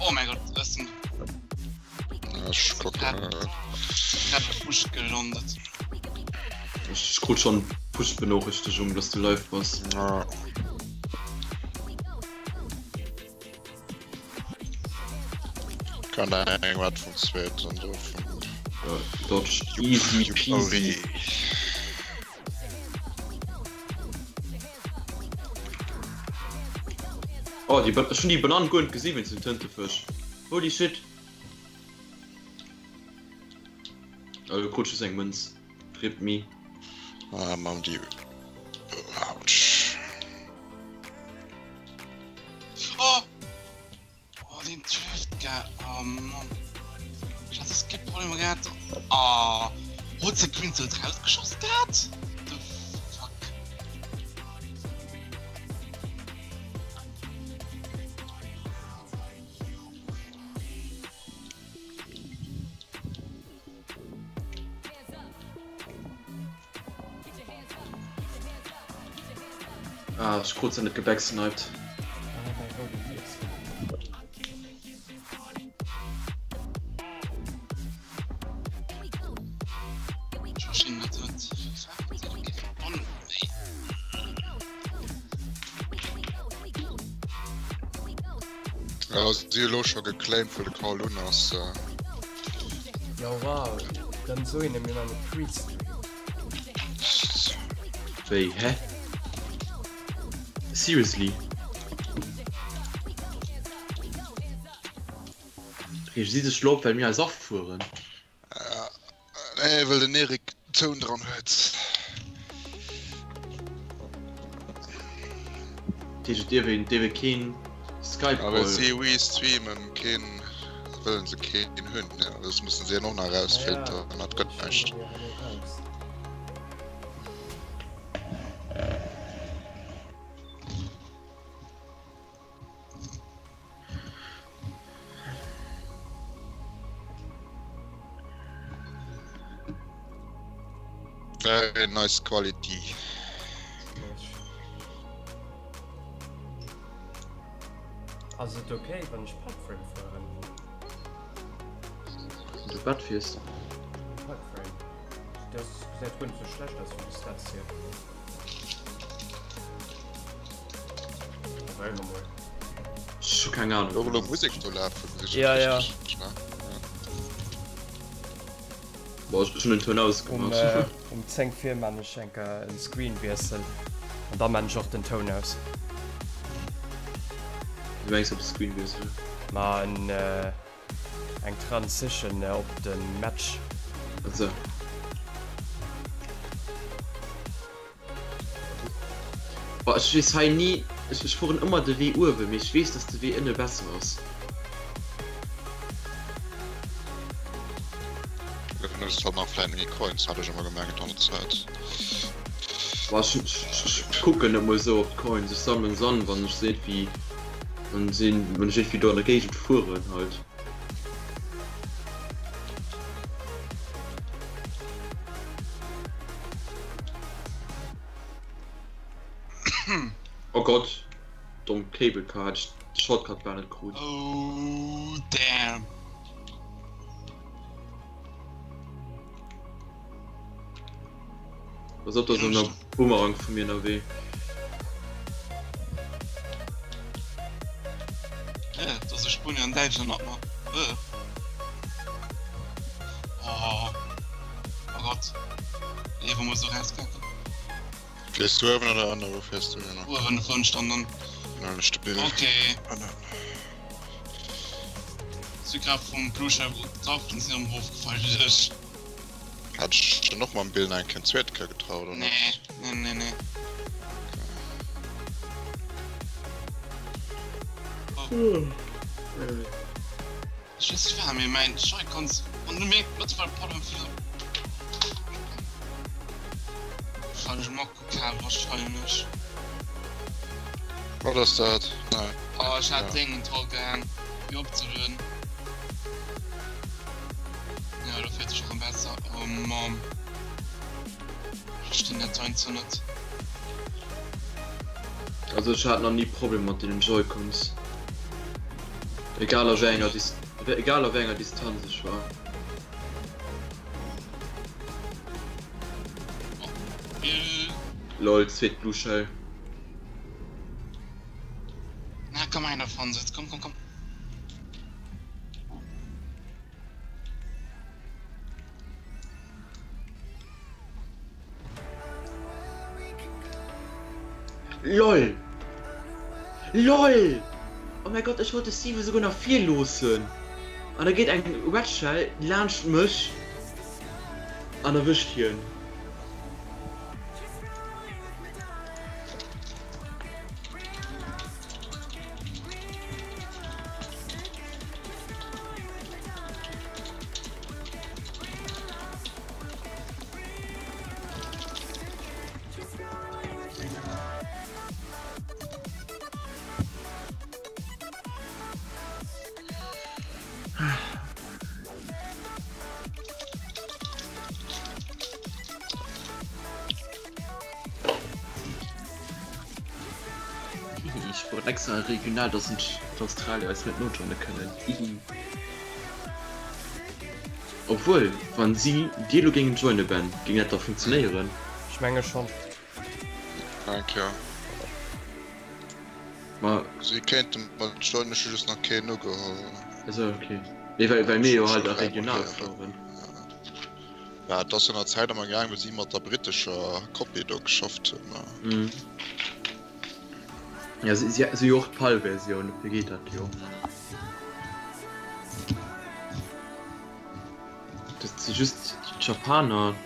Oh mein Gott, ech sinn Ech kucken. grad am Busch gelandet. Ech krut schon Push-Benochrichtegung, dass du live bass. Ja. Kann eng wat vum zweeten do vum Ja, dodged easy peasy. Oh, déi, ech hunn déi Banann guer net gesi wéinst dem Tëntefësch. Holy shit. Oh, du krut just eng Mënz. Rip me. Ah, mam déi. Autsch. Oh! Oh, den Drift gehabt. Oh Mann. Ich hatte Skip-Probleme gehabt. Oh. Huet se Queen so rausgeschossen gehabt? The fuck? Ah, ech krut se net gebacksniped. Ja, si elo scho geclaimt wou de Call un ass. Jo wow, dann so een mir an Pre-Stream. Wéi, hä? Seriously? Reegen si sech lo op well mir eis afueren? Nee, well den Erik Toun dran huet. Dat heescht et dierf een, dierf ee keen Skype A well Call. si Wii streamen, keen, wëllen se keen hunn. Ja, das mussen se och nach erausfilteren, dat gëtt näischt. Very nice quality. Ass et ok wann ech Pipeframe fueren? Du wat fiers? Pipeframe. Dat gesäit guer net sou schlecht aus vun de Stats hier. Ech hu keng Ahnung. Gouf elo Musek do lafen? Ja, ja. Boah, ech hunn den Toun ausgemaach. Um 10 vir man ech enker en Screenwiessel an da man ech och den Toun aus. Wéi mengs de op de Screenwiessel? Ma en Eng Transition op de Match. Esou. Boah, ech weess hei ni, ech ech fueren ëmmer de Wee uewen, mee ech weess dass de Wee ënne besser ass. Dann hues de halt nach vläit méi Coins, hat ech ëmmer gemengt an der Zäit. Boah, ech ech ech kucken net mol esou op d'Coins, ech sammelen se an wann ech se iergendwéi An sinn wann ech iergendwéi do an der Géigend fueren halt. Oh Gott, domm Cable Car, hätt ech de Shortcut bal net krut. Oh damn. Pass op, da ass en Boomerang vu mir ënnerwee. Äh, da ass e Spuenier an Däitsch ënnert mer. Äh. Oh. Oh Gott. Ewe muss do rauskacken. Fiers du uewen oder ënner? Wou fiers du hin? Uewen, wou ech dann dann. Dann ech de Bild. Okay. Ënnen. Si grad vum Bluescher getraff an sinn erëm erofgefall wéi ech. Hat ech dann och mam Bill nach eng Kéier en zweete Kéier getraut, oder? Nee, nee, nee, nee. Ech weess nicht wat, mee mäin Joy-Cons an du mierkt mëttlerweil Problem vun der Wahrscheinlech um Akku-Kabel wahrscheinlech. Wat ass dat? Nei. Oh, ech hat Déngen dra gehaang fir opzelueden. Ja, lo fiert sech erëm besser. Oh Mann. Ech verstinn dat heiansdo net. Also ech hat nach ni Problem mat deenen Joy-Cons. Egal a wéi enger Dis egal a wéi enger Distanz ech war. Lol, zweet Blue Shell. Na komm einer von jetzt komm komm komm. LOL! LOL! Oh mäi Gott, ech wollt de Steven souguer nach virloossen an da geet eng Red Shell laanscht mech an erwëscht hien. Ech brauch extra e Regional, dass d'Australier eis net nojoine kënnen. Hihi. Obwuel, wann si dir elo géingen joine Ben, géing dat da funktionéieren? Ech menge schonn. Denk jo. Ma. Si kéinte mat joinen, ech hu just nach keen ugeholl. Esou, ok. Nee, well, well mir jo halt a regional fueren. Ja, et ass jo nach Zäit am gaang, wou si mat der brittescher Kopie do geschafft hunn. Mhm. Ja, si, si, si hu jo och d'PAL-Versioun, dofir geet dat jo. Dat si just d'Japaner,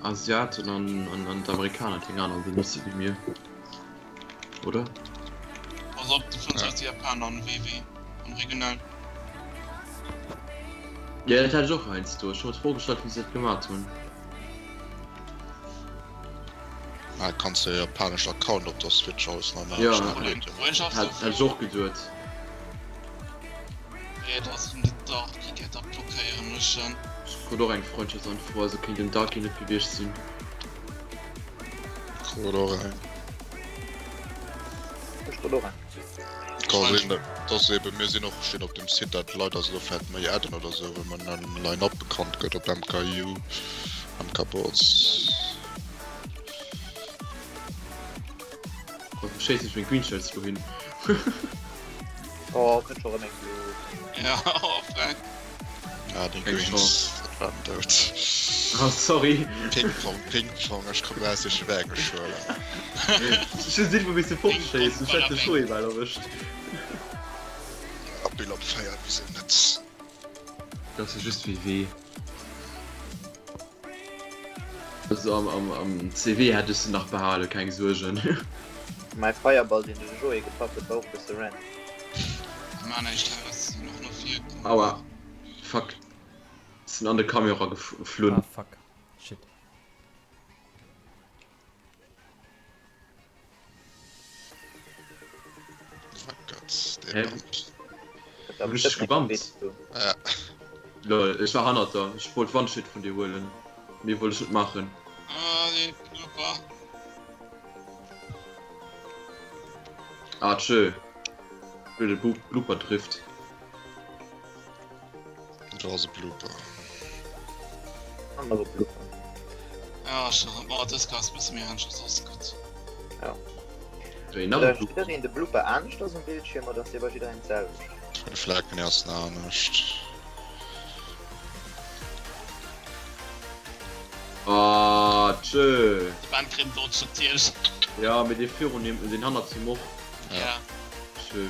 Asiaten an, an, an d'Amerikaner, déi eng aner benotze wéi mir. Oder? Pass op, du fënns eis déi Japaner an WW am Regional. Ja, dat hat ech och heiansdo. Ech hu mer d'Fro gestallt, wéi se dat gemat hunn. Ah, kanns de japanesch Account op der Switch alles nach maachen? Ja, hat ech och geduet. Ech krut och eng Freundschaftsanfro, also kéint den Darky net gewiescht sinn. Krut och eng. Ech krut och eng. Ka sinn, dass eben, mir sinn och stinn op dem Site, dat d'Leit eis elo vläit méi adden oder sou, well mer en Line-Up bekannt gëtt op MKU, MKBoards. Wou schéissen ech meng Green Shells elo hin? Oh, kënnt scho rëm eng Blue. Ja, oh, Frank. Ah, den Keng Greens, Chance. dat war den Doud. Ah, sorry. Ping-Pong, Ping-Pong, ech komm raus duerch de Wägeschueler. Ech hunn si wou misse fortschéissen, ech hätt de Joé bal erwëscht. Ja, Bill op 4, wisou net? Dat ass jo just WW. Also am, am, am CW hätt ech se nach behalen, keng Suergen. Mäi Fireball deen de Joé getraff huet war och bësse random. Maa näischt draus, sinn och no vir komm. Aua, fuck, sinn an de Camion era geflunn. Ah fuck, shit. Hä? Hun ech dech gebampt? Ja. Lol, ech war hannert der, ech wollt Wandschit vun dir huelen, méi wollt ech net maachen. Ah nee, Blooper. Ah tschö, blöde Blooper Drift. Do ass e Blooper. Anere Blooper. Ja, schon. Oh, dës Kéier ass e bësse méi anescht als soss. Gutt. Ja. Wéi nach e Huet Blooper. jiddereen de Blooper aneschters um Bildschierm oder ass dee bei jidderengem d'selwecht? Vun de Flecken hier ass en anescht. Ah tschö. De Ben kritt en Dodge natierlech. Ja, mee dee virun him, deen hannert him och. Ja. Tschö.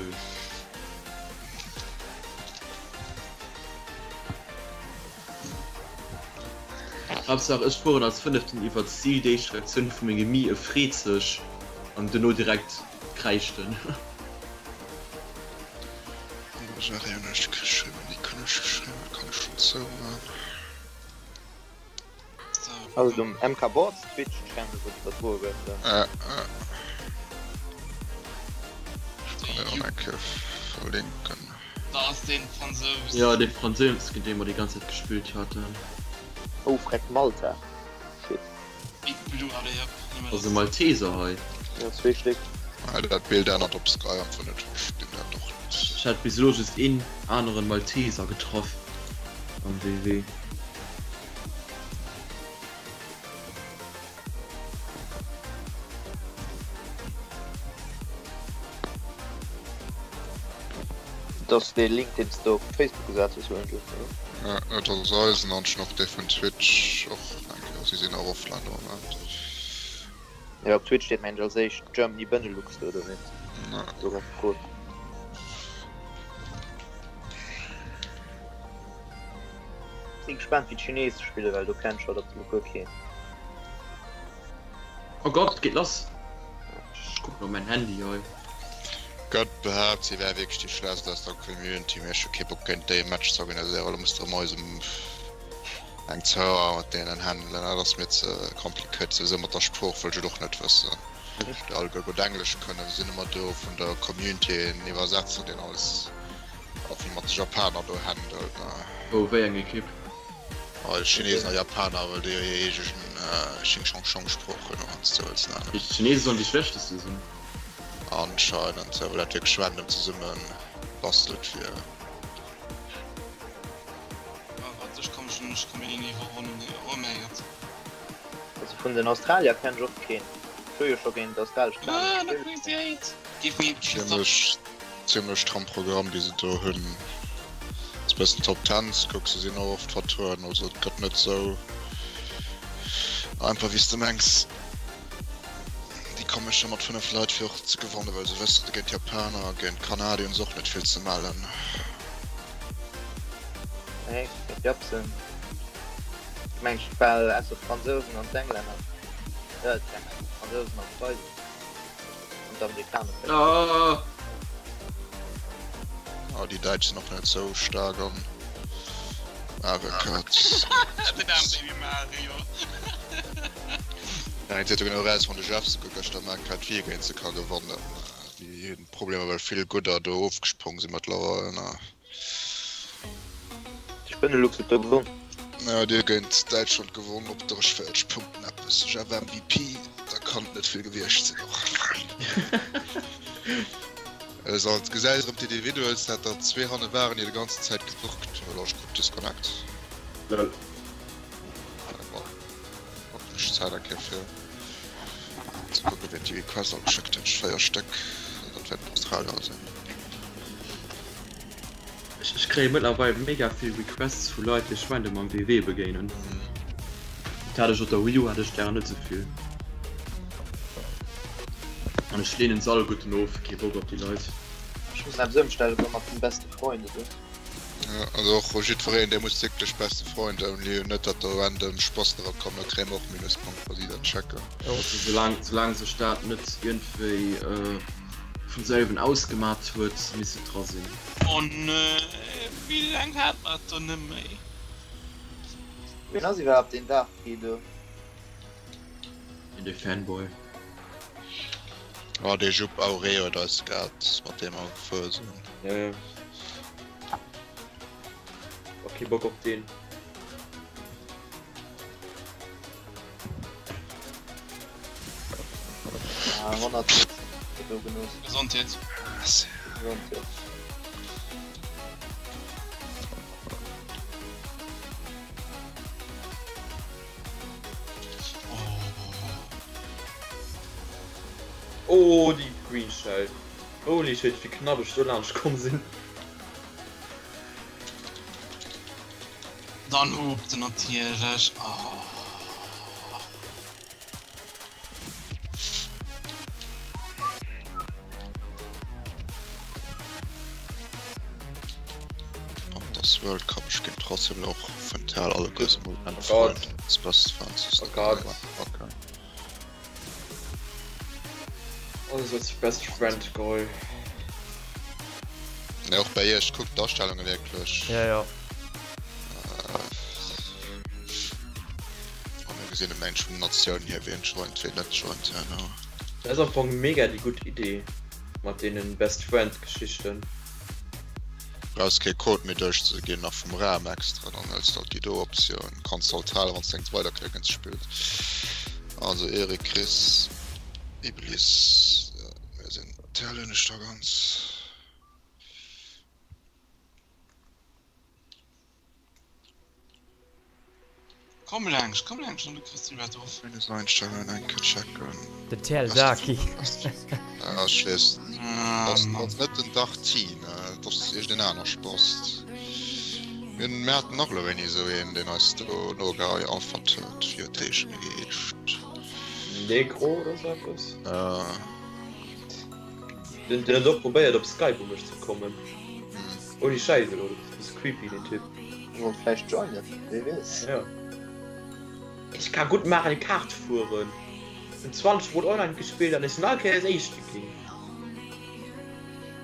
Haaptsaach ech fueren als fënneften iwwert d'Zil, déi éischt Reaktioun vu mengem Mii, e freet sech an duerno direkt kräischt en. Ass et um MK Boards Twitch Channel wou d'iwwerdroe gëtt dann? Ja, ja. Ech kann den och eng Kéier verlinken. Da ass deen Fransous. Jo, dee Fransous, géint dee mer déi ganz Zäit gespillt haten. Oh freck Malta, shit. Big Blue, allez hop, nimm Ass e Malteser hei? Jo, zwee Stéck. Ah, dat Bild ännert op Sky einfach net. Ech verstinn dat och net. Ech hat bis elo just een aneren Malteser getraff am WW. Dat ass dee Link deen s de op Facebook gesat hues, Angel, oder? Ja, dat ass eisen an ech och dee vun Twitch och eng Kéier. Si sinn och offline de Moment. Jo, op Twitch steet mengen ech als éischt Germany Benelux do dowéinst. Ja. Do ganz cool. Sinn gespannt wéi d'Chinesen spillen, well do kennt ech halt absolut guer keen. Oh Gott, et geet lass! Ech kucken op mäin Handy hei. Gëtt behaapt si wär wierklech déi schlechtst aus der Community, mee ech hu kee Bock géint déi e Match ze organiséieren, well da muss de erëm eis eng Zouer mat deenen handelen, dat ass mir ze compliquéiert. Souwisou mat der Sprooch wëll ech et och net wëssen, déi alleguer gutt Englesch kënnen. Se sinn ëmmer do vun der Community en Iwwersetzer deen alles och wéi mat de Japaner do handelt. Oh, wéi eng Ekipp? Well Chinesen a Japaner, well déi jo hir eegen Xing-Shang-Shong-Sprooch hunn, wann s de wëlls nennen. Déi Chinesen sollen déi schlechteste sinn. Anscheinend, jo, well dat wierklech random zesumme bastelt wier. Oh Gott, ech komm schon, ech komm eh ni virun, oh mäi Gott. Also vun den Australier kennen ech och keen. Ech hu jo scho géint australesch Clanen gespillt. Give me Ziemlech, ziemlech stramm Programm déi se do hunn. Ass bessen Top Tens kucks, se sinn och oft vertrueden, also et gëtt net sou einfach wéi s de mengs. Déi komme scho mat 5 Leit fir och ze gewannen, well se wëssen géint Japaner a géint Kanadier hunn se och net vill ze mellen. Nee, géint d'Japsen meng ech bal ausser d'Fransousen an d'Englänner. Jo, d'Englänner, d'Fransousen an d'Preisen an d'Amerikaner vläicht. Ah! Ah, déi Däitsch sinn och net sou staark an Mario Kart. Den aarme Baby Mario. Nein, se huet jo genau erausfonnt, de Jeff souguer gëschter Mario Kart Wii géint se ka gewannen. Déi hunn Problemer well vill gudder do ofgesprong sinn mëttlerweil. Ech Benelux huet do gewonn. Jo, déi hu géint Däitschland gewonn op 43 Punkten eppes. Jeff MVP, da kann et net vill gewiescht sinn och. Et ass gesäis erëm d'Individuals, dat der zwee hanne waren, déi de ganzen Zäit gedrückt hunn. Elo ech krut Disconnect. Lol. Hoffentlech Zäit eng Kéier fir ze kucken, wien déi Request all geschéckt huet. 4 Stéck, dat wäerten Australier sinn. Ech kréie mëttlerweil mega vill Requests vu Leit déi ech random am WW begéinen. Dat hat ech op der Wii U hat ech därer net sou vill. An ech leenen se alleguerten of, kee Bock op déi Leit. Ech muss eppes ëmstellen wa mat den beste Freund oder? Jo, also och jiddwereen dee muss wierklech beste Freund only hunn, net dat do random Spasten erakommen, da kréie mer och Minuspunkt wa si dat checken. Also soulaang soulaang sech dat net iergendwéi vun selwen ausgemat huet, misst et dra sinn. Oh nee, wéi laang hat mer et do net méi? Wien ass iwwerhaapt deen Darky do? Dee Fanboy. Oh dee Jupp Auré huet eis gehat, mat deem mer gefuer sinn. Jo jo. Och kee Bock op deen. Ah, 100 do genoss. Gesondheet. Gesondheet. Oh, déi Green Shell. Holy shit, wéi knapp ech do laanscht komm sinn. Dann hupt en natierlech. Oh. An das World Cup ech ginn trotzdem och vun Tal alleguer mol meng Freund als Best Friends. Oh Gott. Okay. Alles als Best Friend geholl. Ne och bei iech kuckt d'Astellunge wierklech. Ja ja. An mir gesinn et mengt vun Natioun hier wien joint wien net joint herno. Dat ass am Fong mega déi gutt Idee mat deenen Best Friend Geschichten. Brauchs kee Code méi duerchzeginn, nach vum Ram extra, dann hëls de halt déi do Optioun. Kanns de halt halen wanns de engs weiderklicken ze spillt. Also Eric, Chris, Iblis, jo mir sinn d'Hell hunn ech da ganz. Komm laangscht, komm laangscht an du kriss déi Red of. Minus Einstellungen eng Kéier checken. Den TL Darky. Ja, ech weess. Ah, Ass, ass net den Darty, ne? Dat ass iergend en aner Spast. Mir, mir haten nach elo wéini esou een, deen eis do nogeaffert huet, wéi huet dee scho méi geheescht? Negro oder sou eppes? Ja. Den, den huet och probéiert op Skype u mech ze kommen. Ouni Schäiss elo, dat ass e bësse creepy deen Typ. Wollt vläicht joinen, wee weess. Ja. Ech ka gutt Mario Kart fueren. Hunn 20 mol online gespillt an ech sinn all Kéiers Éischte ginn.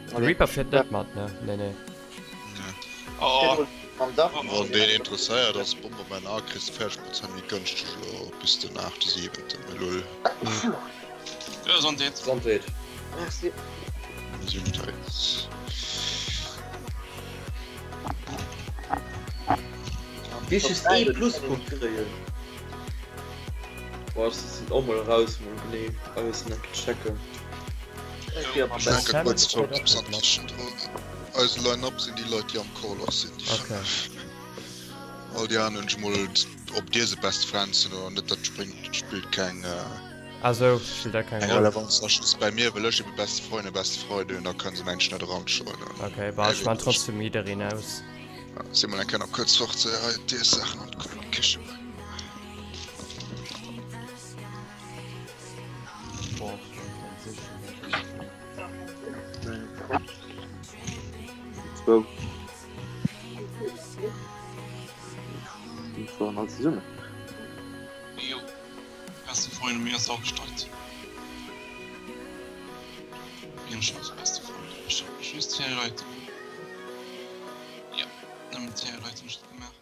De Reaper fiert net mat, ne? Nee, nee. Oh. Wann deen interesséiert ass, Bomberman A kriss de 40 Prozent méi gënschteg elo bis den 8. 7. Lull. Gesondheet. Gesondheet. Merci. Gesundheit. Wéi ech just ee Pluspunkt kréien. Boah, ech sinn och mol raus, mol genee alles nach checken. Eise Line-Up sinn déi Leit déi am Call och sinn. Okay. All déi aner hunn ech mol, ob dir se best friends sinn oder net, dat spréngt, spillt keng. Ah sou, spillt dat keng Eng Roll? Relevanz ass just bei mir, well ech ebe beste Freunde, beste Freunde hunn, da kënne se mengen net eranjoinen. Okay, bah ech maan trotzdem jiddereen aus. Si mol eng Kéier nach kuerz fort, hei d'Iessaachen an d'Kiche bréngen. Boah, ech wollt an sech schon Zwou. Déi fueren all zesummen. Jo. Beste Freunde mir ass och gestallt. Mir schon als beste Freunde. Ich hab just 10 Leute. Ja, nëmmen 10 Leute hunn ech dat gemaach.